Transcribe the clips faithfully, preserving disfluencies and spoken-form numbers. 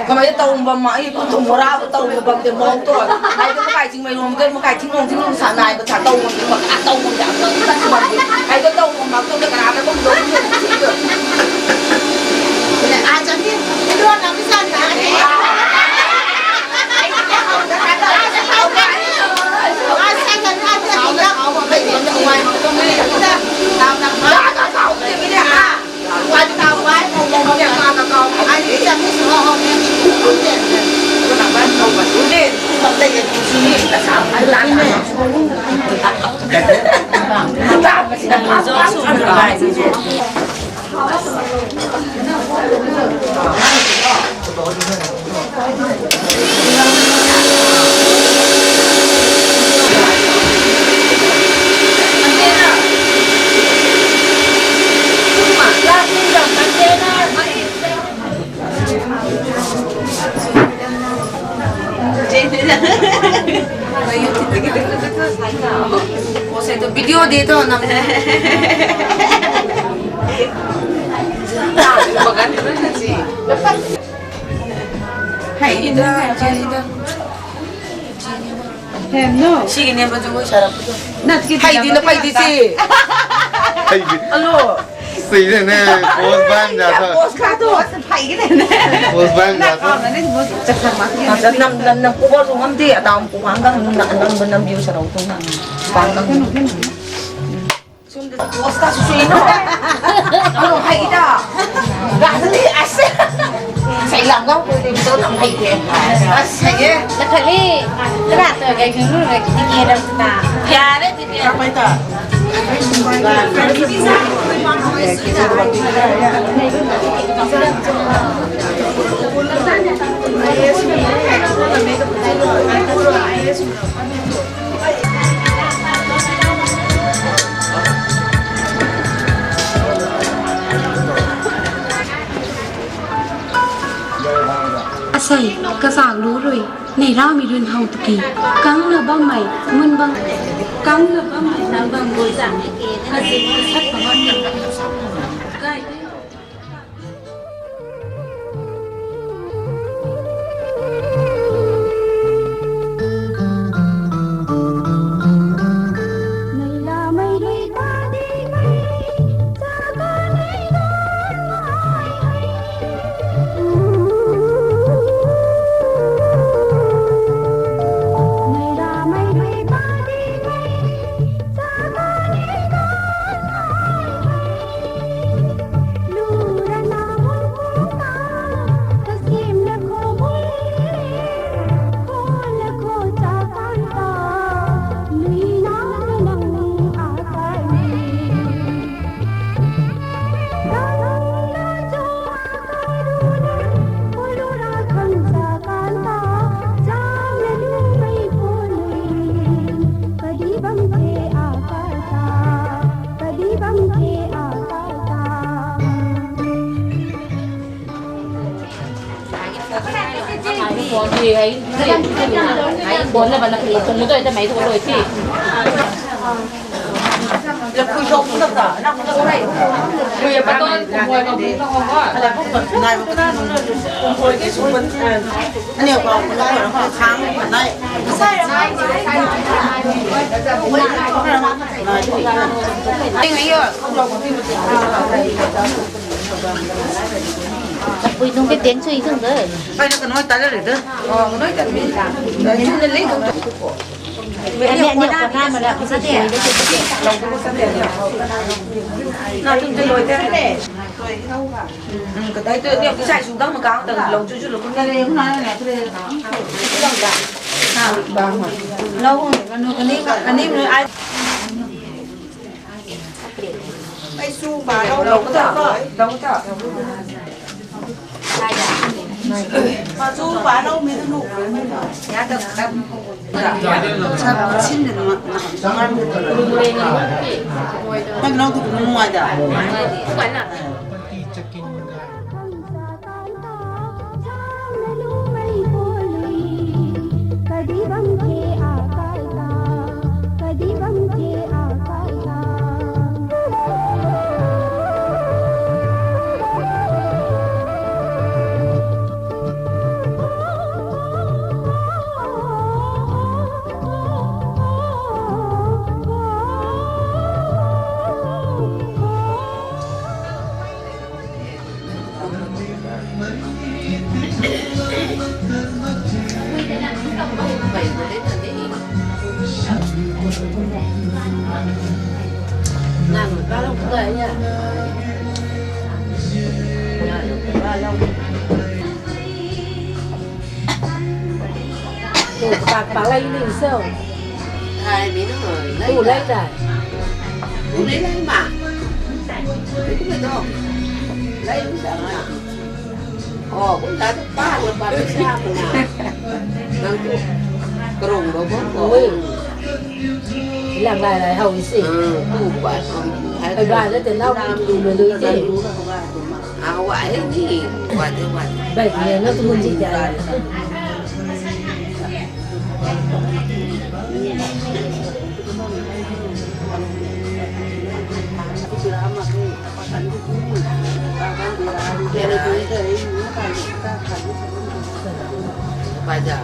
Kamei tau bam ma, i, kum tum mora tau bam te mong tu. Ai tu kai ching mei rom ke, makai ching long ching long sa nai ba sa tau bam, ba ka tau bam ja, ba ka bam. Ai tu tau bam ma tu ka na ka bam do. Ai chang ni, tu na mi sa na. Video de tu nam. Hai, ida, ida. Hem, no. Si ni ba tu sa rap tu. Hai di na pai di si. Hai di. Alo. Si ni ne, post ban ja tha. Post kha tu. Hai di ne. Post ban ja tha. Nam, nam, nam, kuba lu ngam di, adam ku hang gang, nam, nam, nam, view sa rau tu na. Bang gang. Sum de post ta sui no. Ano hai da. Ga ni ase. Sai lam ga ko de to tam hai de. Ase ye. Lakhali. Kra to ga gu ru ga ki ki ram ta. Pyare de. Kra pai ta. Asei, kasa lu rui, nei rami run hau tuki, kang na bammei, mun bang, kang na bammei, nang bang bui zang, kazi kasat pahat, kai. Pui nung ke tiang chui thung de. Ai na kanoi ta le de. Oh, kanoi ta mi. Ni na le thung. Ani ani ko na ma la sa de. Na tum te loi te. Kadai tu ni sai su dang ma kang ta long chu chu lo kun na le na na le. Long da. Ha, ba ma. Lo hung ka nu ka ni ka ni ai. Ai su ba lo lo ta. Lo ta. Pachu pa lou mi tu nu. Ya ta ta. Sa sin de ma. Kan nau tu nu ai da. Kan na. Pu, pak, pak lai ni so. Thai mi na hoi, lai. Pu lai da. Pu lai lai ma. Pu lai do. Lai mi sa ma. Oh, pu lai do pa, lai pa mi sa ma na. Nang tu. Karung do bo ko. Ui. Lang lai lai hau isi. Hmm, tu pa. Hai ba da te nau tu lu lu si. Ah, wa, eh, ni, wa, de, wa, de. Bai, ni, na tu mun ji ja. Ba ja.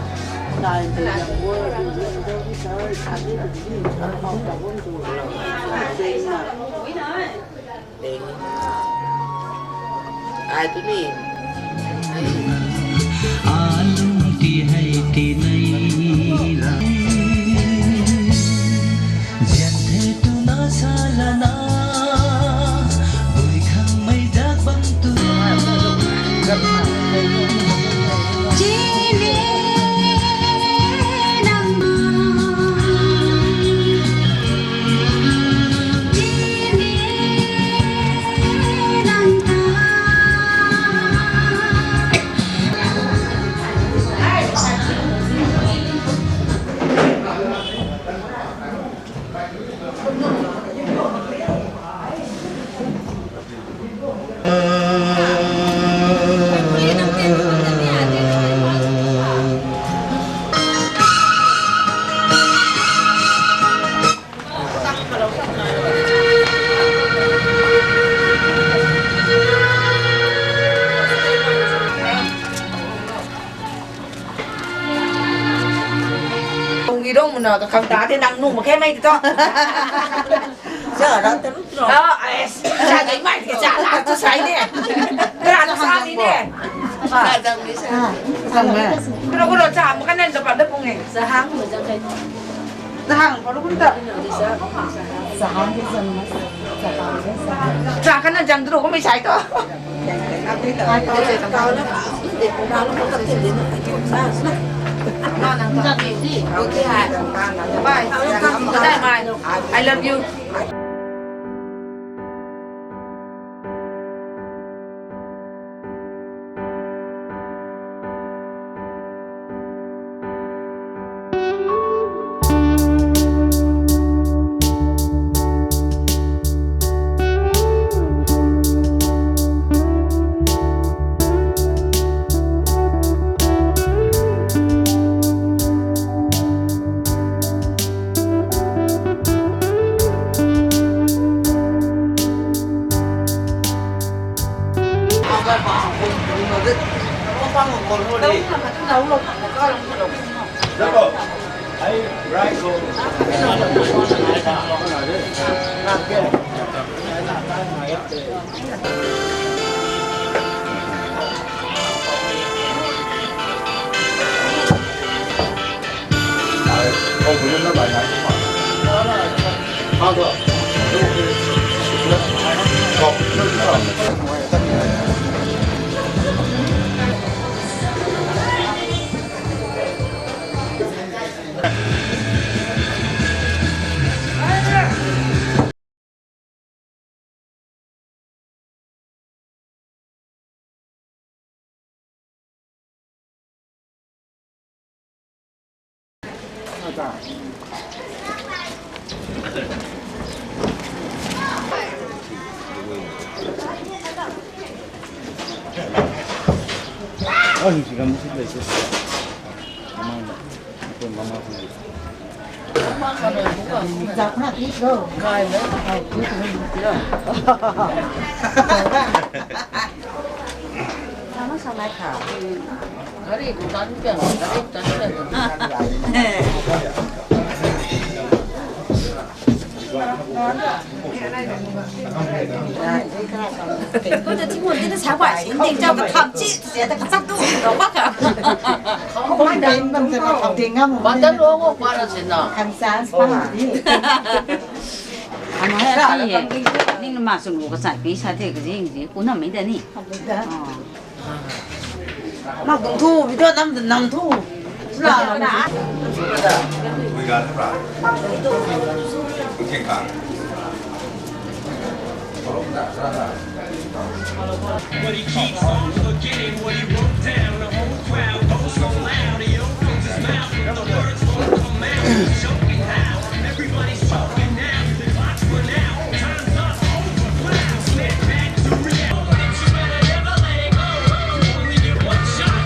Ai tu ni. Alung ti hei ti nei la. Zian the tu na sa la na. Bui khang mei dak bam tu. Kung i rong muna ka khang ta te nang nu ma khe mai to. Sa ra te lu tro. Ah, ai, sa dai mai ke sa la tu sai ne. Kra tu sa ni ne. Sa jang ni sa. Jang me. Kra ko lo cha ma kan nan da pa da pung e. Sa hang ma jang kai. Sa hang ko lu kun ta. Sa hang ke jang ma. Sa hang ke sa. Sa kan nan jang dro ko mai sai to. Bye. I love you. Bundle luang o, para sina. Ano hai, ning ma sung lu ka sai pi sa the ka jing ji, ku nam mi da ni. Mak tuang thu, video nam, nam thu. Sula na. What he keeps on forgetting, what he wrote down. The whole crowd goes so loud, he opens his mouth, but the words won't come out. He's choking how everybody's talking now. The clock's run out, time's up, over, put out, snap back to reality. You better never let it go. You only get one shot.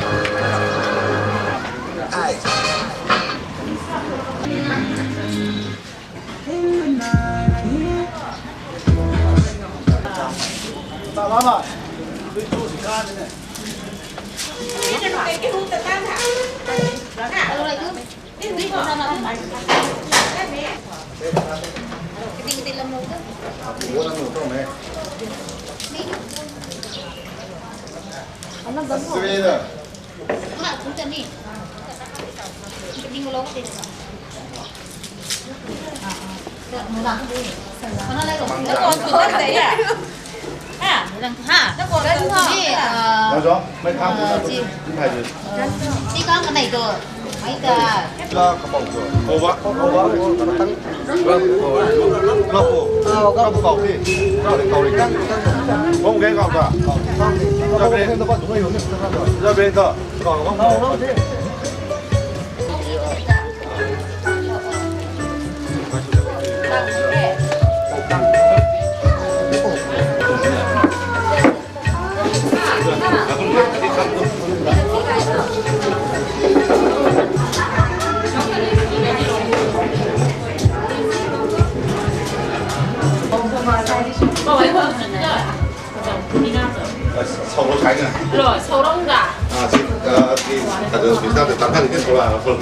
Sauro sai na. Lo, sauro ga. Ah, si, ah, si, ada bisa de tangka ni sauro, ah, sauro.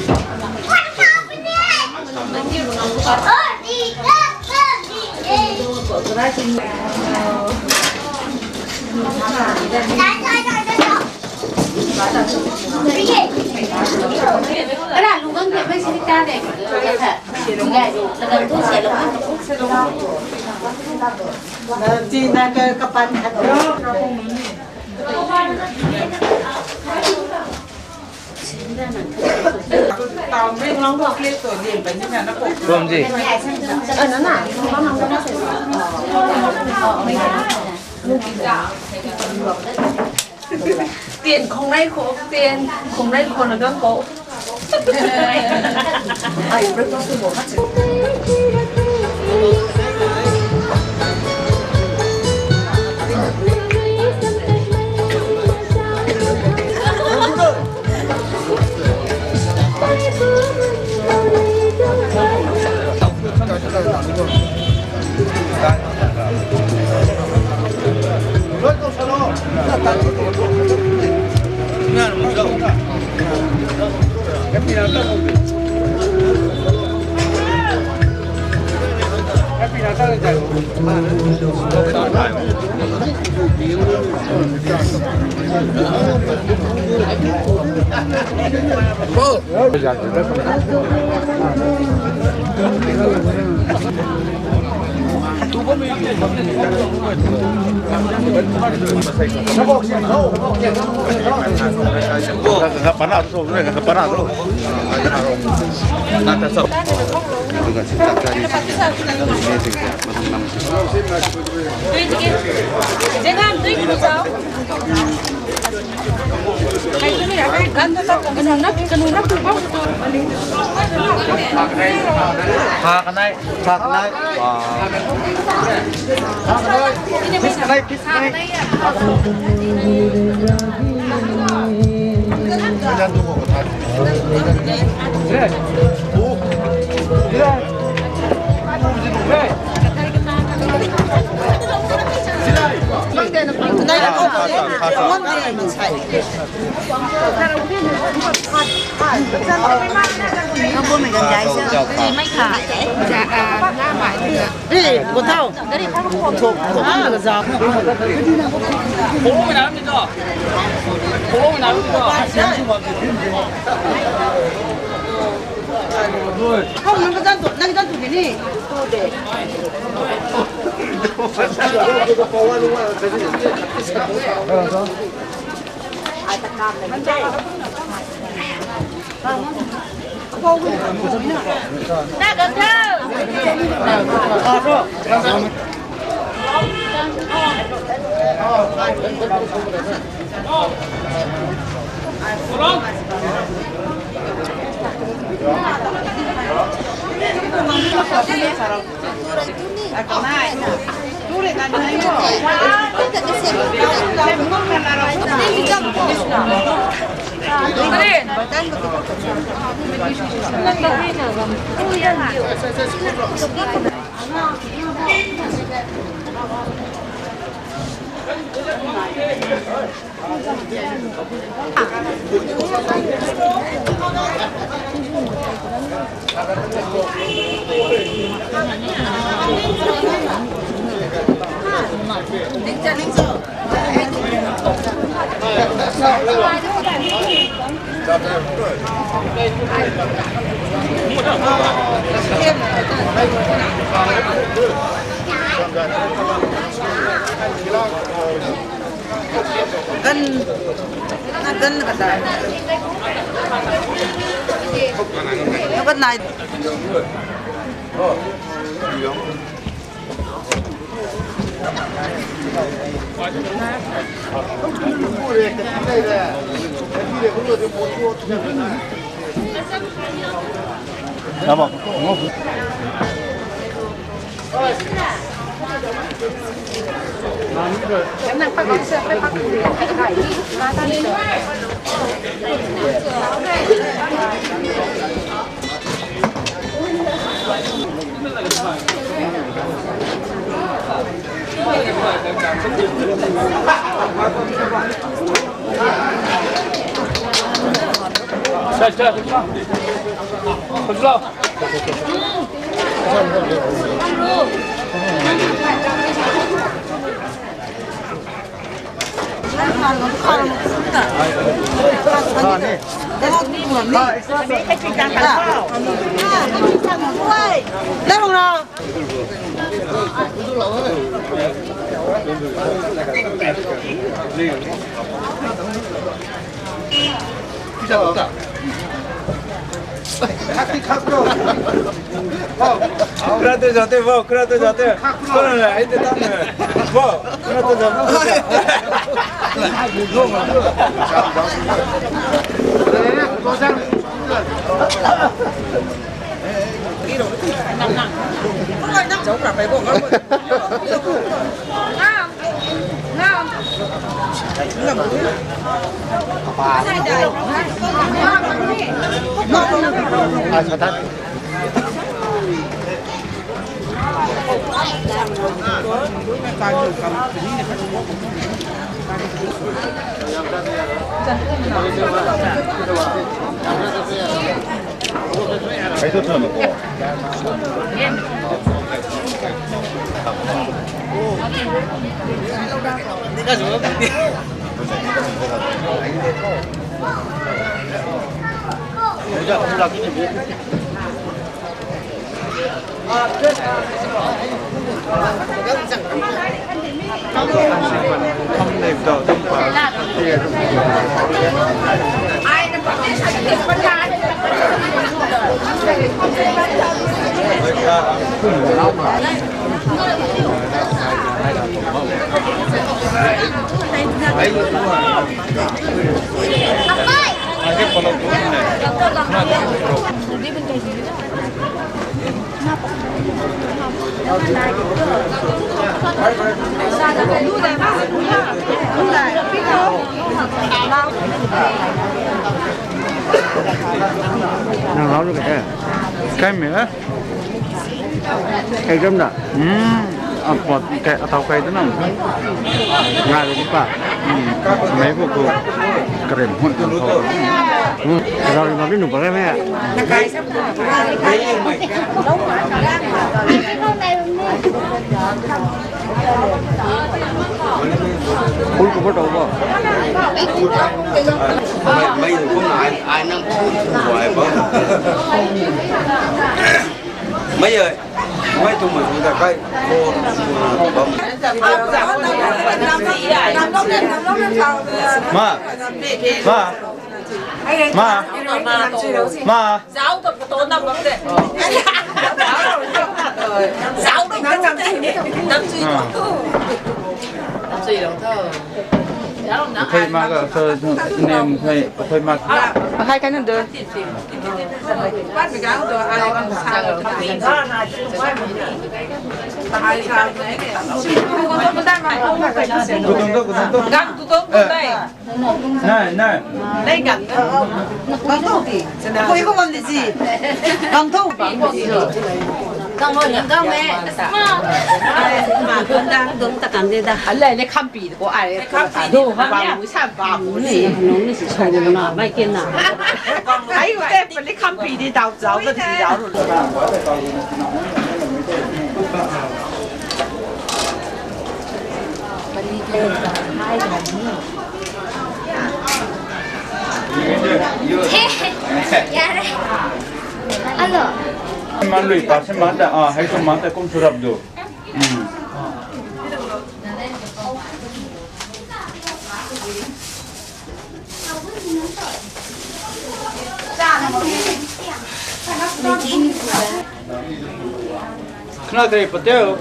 Tuang ji. Tian khong nai khou, tian khong nai khou na gang khou. Kapana tu, kapana tu. Aduga si chak chak ni si. Lam ni si. Madam lam si. Pha kanai. Pha kanai. Wow. Pis kanai, pis kanai. Gan, na gan ka ta. Gan nai. Kra tu jate, wow, kra tu jate. Kau na ai te tan na. Wow, kra tu jate. Nang lau nu ke? Kai me, eh? Kai dam da. Hmm. A pot kai, a tau kai da nang. Ngai lu pa. Hmm. Mei bu ku. Karen hun kan tho. Hmm. Rau ri ma bi nu pa kai me. Full cover tau ba. Mei, mei kum ai, ai nang kum kum ai ba. Mei ai, mei tu mei tu da kai ko bam. Ma, ma, ma, ma. Zauc ta photo nam bam de. Zauc ta nam chui nam chui tu. Nam chui lou tho. Zauc na. Khoi ma ka so nem khoi khoi ma. Hai ka na de. Pat bi gang tu ai kan sa. Ai sa. Kutung tu, kutung tu. Gang tu tu, kutung. Nai, nai. Nai gang. Gang thu. Khui ko bam di si. Gang thu. Gang thu, gang me. Ma, ma, gang dung ta kan de da. Alai le khampi ko ai. Khampi. Do, ha, ba mu sa ba mu ni. Nung ni si so na, mai ken na. Ai, te, pali khampi di dau zau, da di dau. Hello. Man lui pa se man ta, ah, hai so man ta kum surap do. Hmm. Khana thei pateu.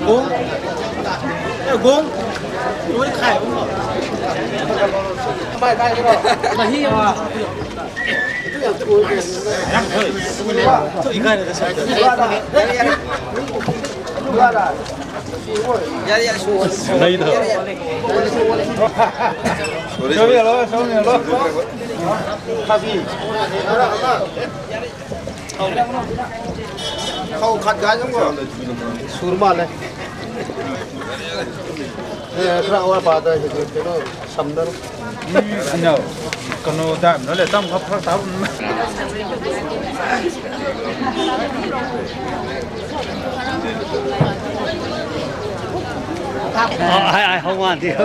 Gong. Eh, gong. Ui, khai. Mahi. Sorry, hello, sorry, hello. Khou khat gay zang ko. Sur ma le. Eh, khra wa pa ta, kano, samdar. No. Kano dam, no le, tam khap khap ta. Oh, I, I hold on to you.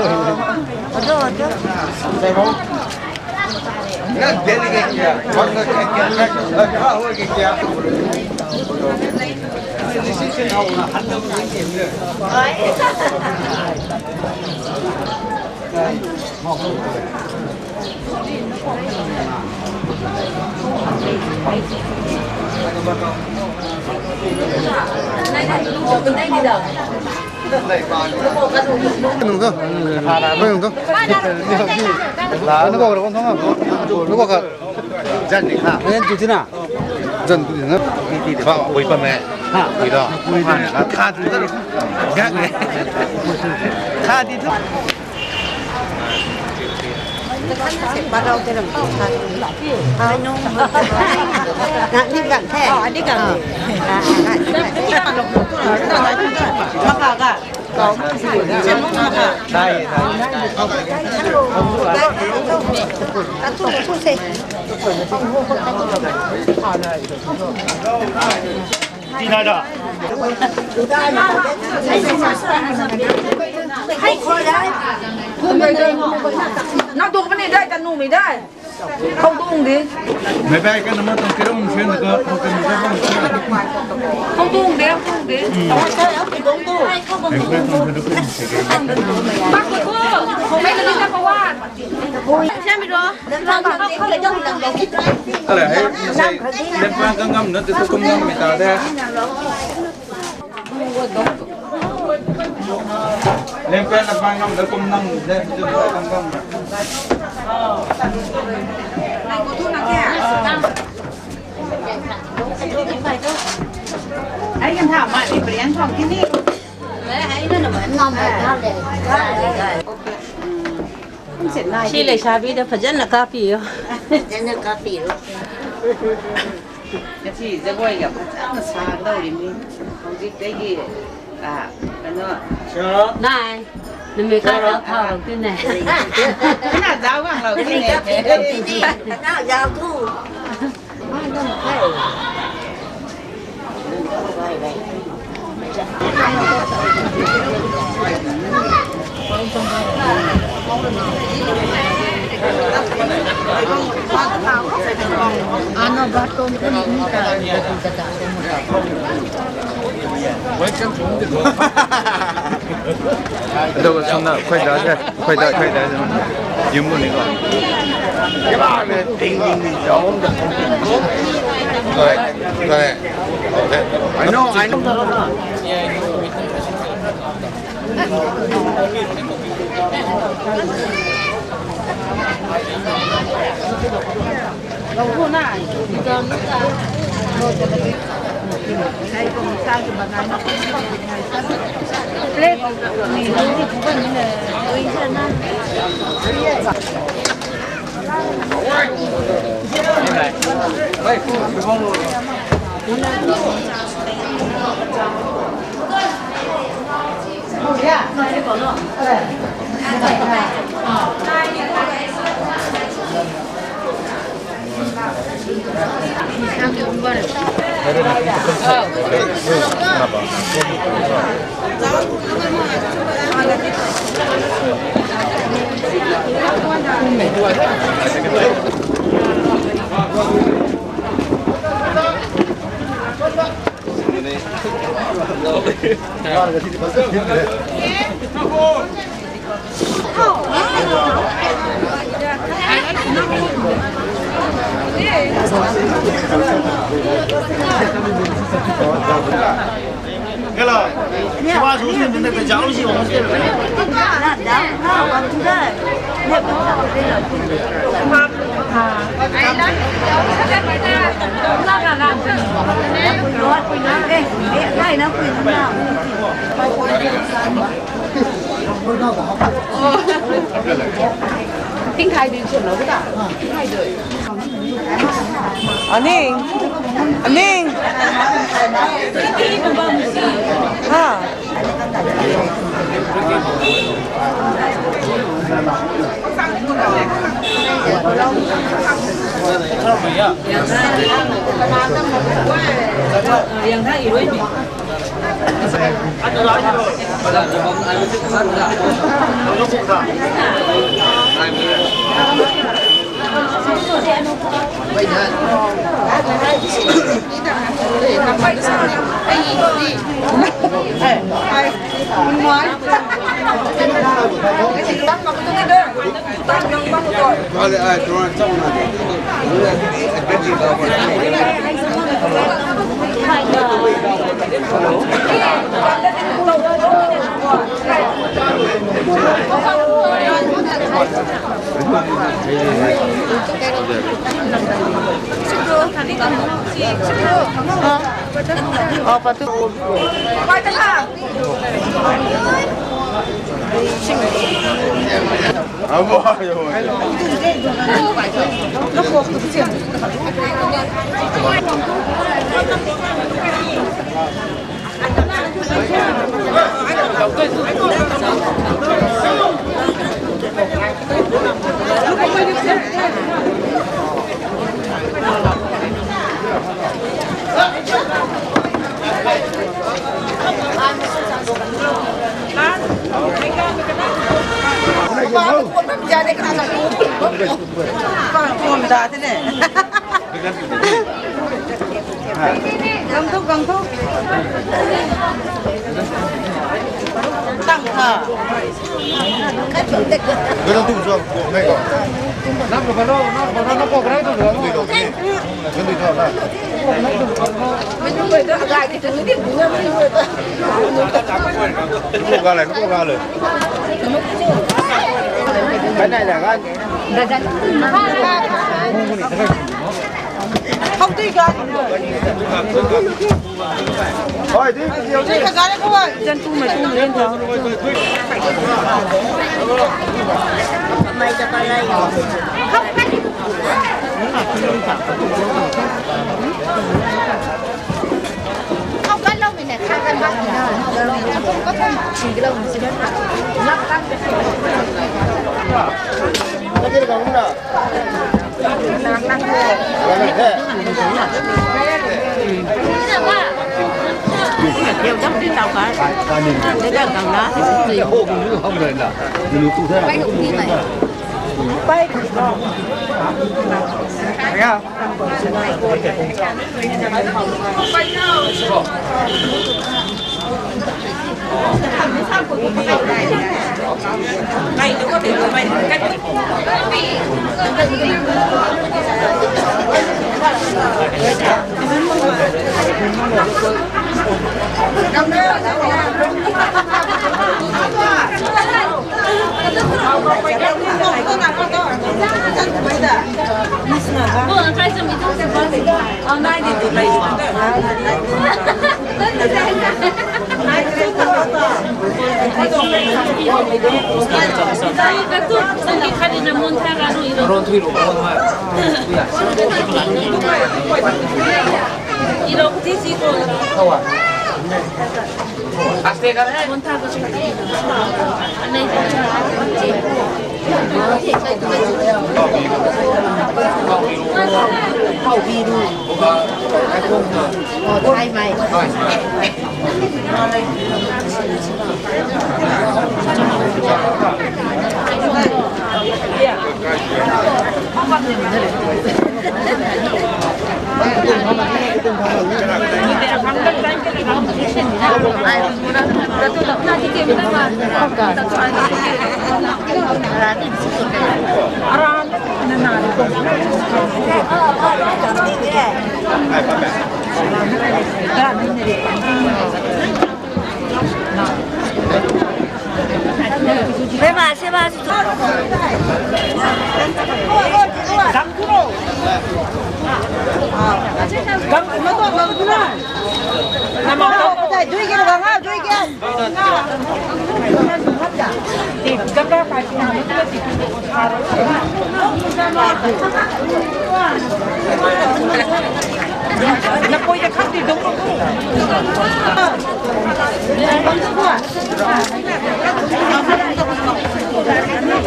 Nung tu. Nung tu. Nung tu ka. Zan ni kha. Zan tu tina. Zan tu tina. Ba, ui pa me. Ha. Ui da. Ui da. Kha tu da. Gak ne. Kha di tu. Ni gan the. Ah, ni gan the. Ah. Maka ga. Nang duk puni dai, ta numei dai. Khou dung de. Mei bai ka nama tang kira um sian ka, khou dung de, khou dung de. Bak ko, khou mei ka ni ka pawan. Sian mi ro. Ala, eh, sei, lempa kangam na tu kum nang mei ta de. Lempa na bang ngam da kum nang de, tu bang ngam. Ai kan tha ma ni brian thong kini. ꯁꯤ ꯂꯩꯁꯥꯕꯤꯗ ꯐꯖꯅ ꯀꯥꯞꯄꯤꯌꯨ꯫ ꯐꯖꯅ ꯀꯥꯞꯄꯤꯌꯨ꯫ ꯉꯁꯤ ꯖꯒꯣꯏꯒ ꯐꯖꯅ ꯁꯥꯒꯗꯧꯔꯤꯅꯤ꯫ ꯍꯧꯖꯤꯛꯇꯒꯤ, ꯑ, ꯀꯩꯅꯣ, ꯅꯥꯏ, ꯅꯨꯃꯤꯠ ꯈꯔ ꯐꯥꯎꯔꯛꯇꯦꯅꯦ꯫ ꯀꯅꯥ ꯖꯥꯎ ꯋꯥꯡ ꯂꯥꯎꯗꯣꯏꯅꯦ꯫ ꯀꯅꯥ ꯖꯥꯎ ꯊꯨ꯫ ꯑꯗꯨꯒ ꯁꯣꯝꯅ ꯑꯩꯈꯣꯏ ꯗꯥꯁꯦ, ꯑꯩꯈꯣꯏ ꯗꯥ, ꯑꯩꯈꯣꯏ ꯗꯥꯁꯦ ꯌꯨꯝꯕꯨꯅꯤꯀꯣ꯫ ꯍꯣꯏ, ꯍꯣꯏ꯫ I know, I know. Ting khai dui chun lo da. Ting khai dui. Aning. Aning. Ha. Gang thu, gang thu. Tang tha. Gang thu zo, nai ko. Nap ko balo, nap ko balo, nap ko balo, nap ko balo. Gang thu zo na. Nap ko ga le, nap ko ga le. Kan nai la kan. Hau tui ga. Hoi, tui, tui, tui. Tui ka ga le ko. Jan tu ma tu ma jan ta. Mai ta pa lai. Hau kan lou mi ne, kan kan ba. Hau kan lou mi si na.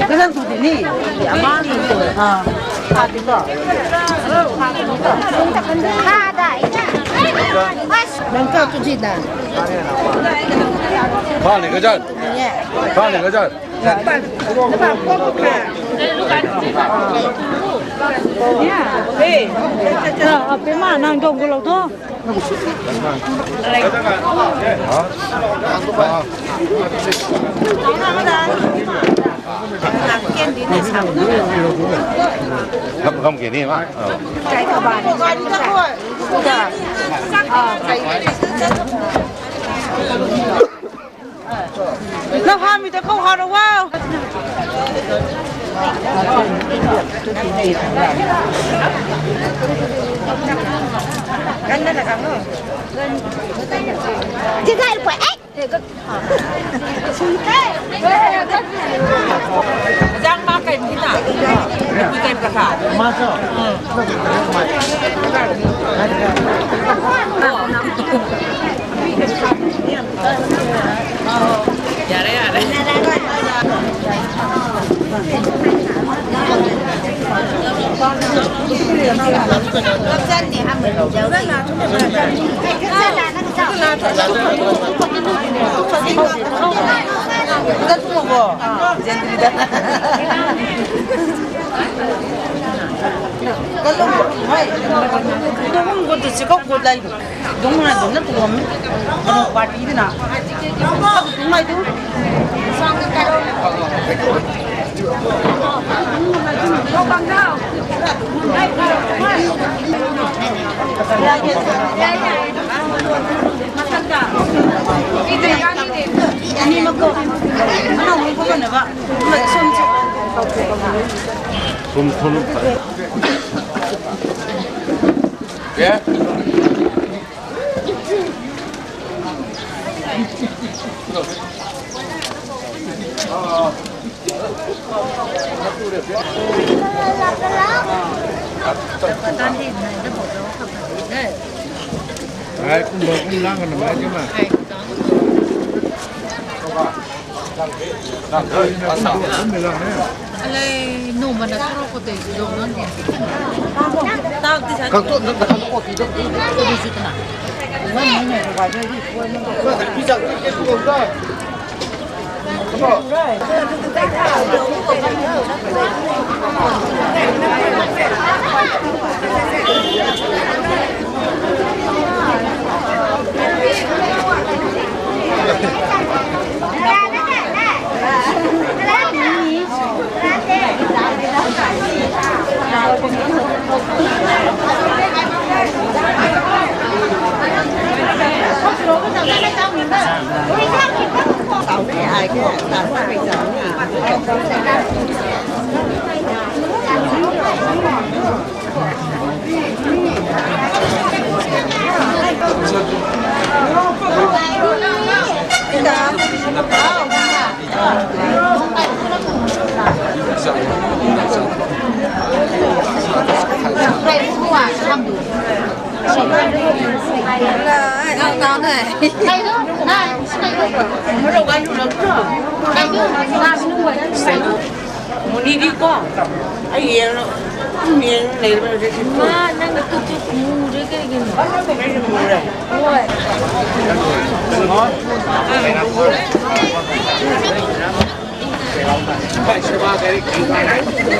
Kazan tu di ni. Ama ni tu. Ah. Nang ka tu di na. Bang ni kazan. Bang ni kazan. Ape ma nang dong ko lou tho. Kam kam ke ni ma. Lau ha mi ta khou ha ro wow. Kan na na kan no. Di kai pui, eh. Jang ma kai mi na. Mi kai pra kha. ꯌꯥꯔꯦ, ꯌꯥꯔꯦ꯫ Kalung, hai. Kalung gu tu si kau gu lai. Dung na dung na tu lam. Kalung party di na. Dung mai tu. Ani mako. Ana mako na ba. Sum thun. Ai, kum bo kum lang kan mai di ma. Alei, nu mana tharo ko te zong nang di. Tau ti sa. Kang tu, nang kang tu ko ti tu. Ko di si kana. Nang nang nang ko di. Pi sa ko ti ko da. Muni di ko. Ai yeng lo. Yeng nei ba de. Ma, nang tu tu mu de ke gin. Ai mu de. Oi.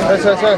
Sir, sir, sir.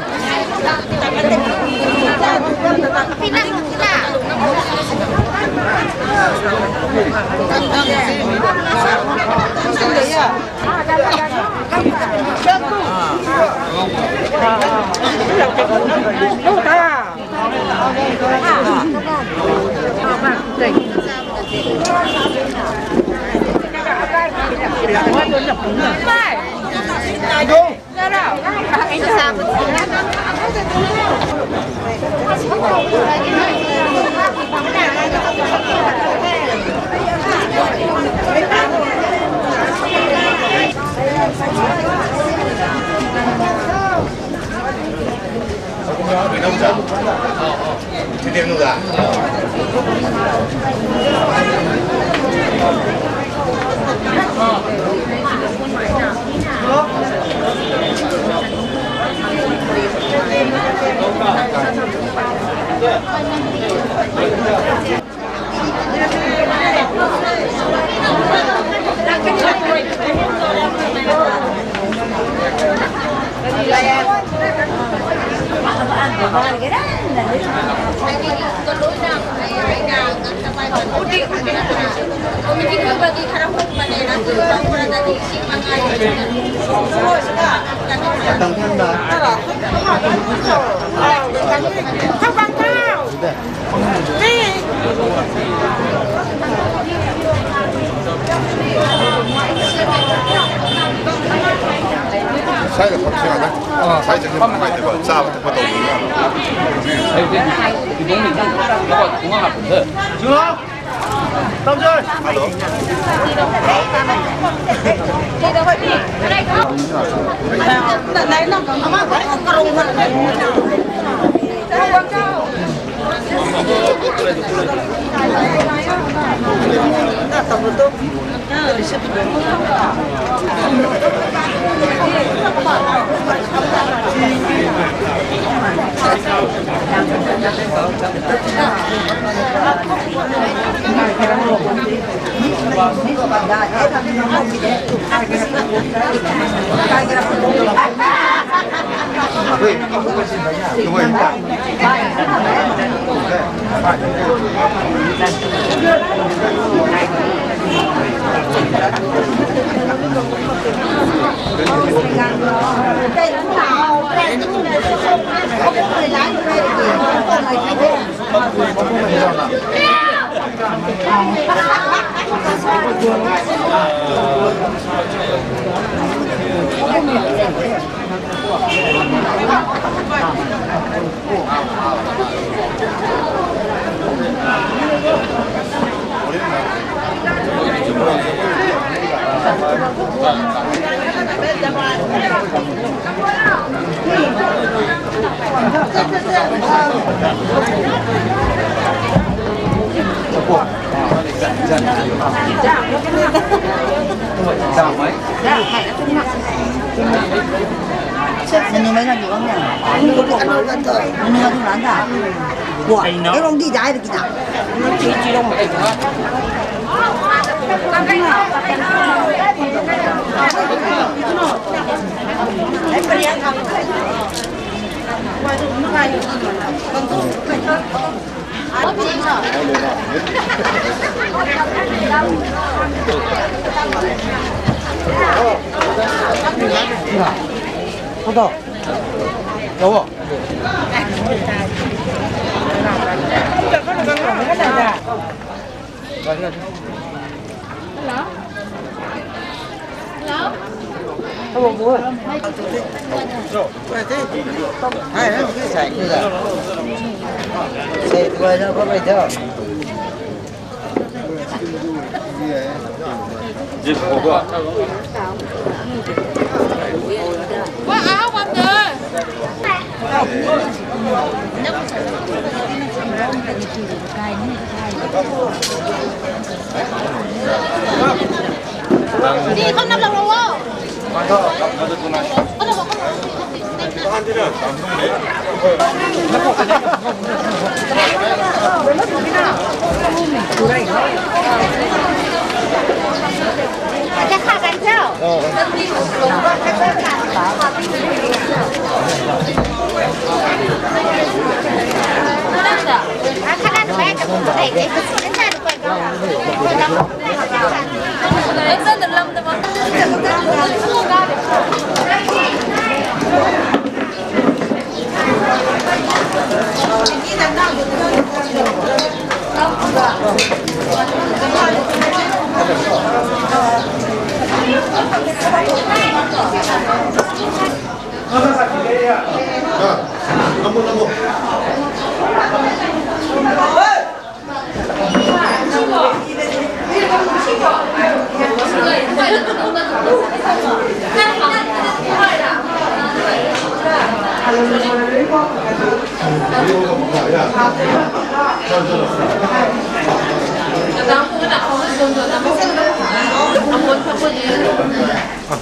Sai da phak sa da. Sai da phak sa da. Sa da phak sa da. Sai da phak sa da. Nini mai na duang na. Nini mai duang na. Wa, e rong di dai bikina.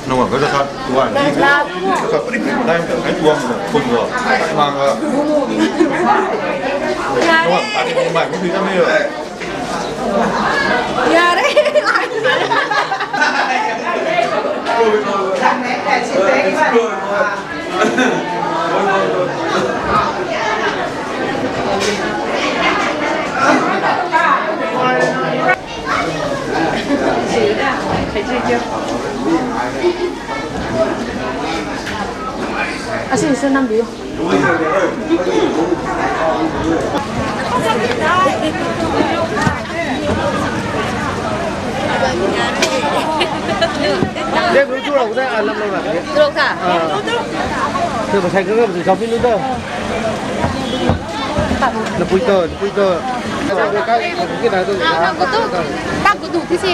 Nunga ka sa tuan ni ka pari pari dai ka tuang na kun wa mang a. Nunga ani ni mai ku ni na me. Yare. Asi, asi, nam biu. Dek lu chu rau de, a lam lo ra. Chu rau ta. Te ba sai ka ka chu shopping lu ta. Napui to, napui to. Ka ka ka. Taku tu, taku tu, tisi.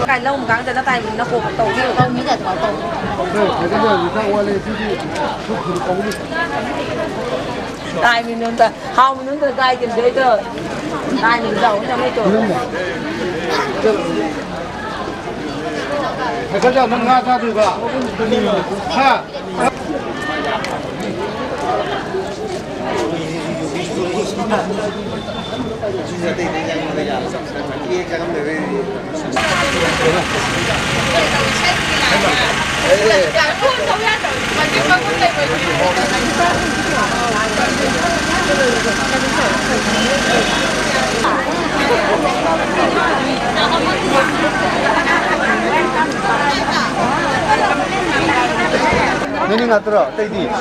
Kai lou gang zana tai na ko to. Tau mi da tau. Tai mi nun ta, how mi nun ta kai kin de to. Tai mi zau na me to. Hei ka zau nang nga sa tu ba. Ha. Nini nga tu ra, tei di.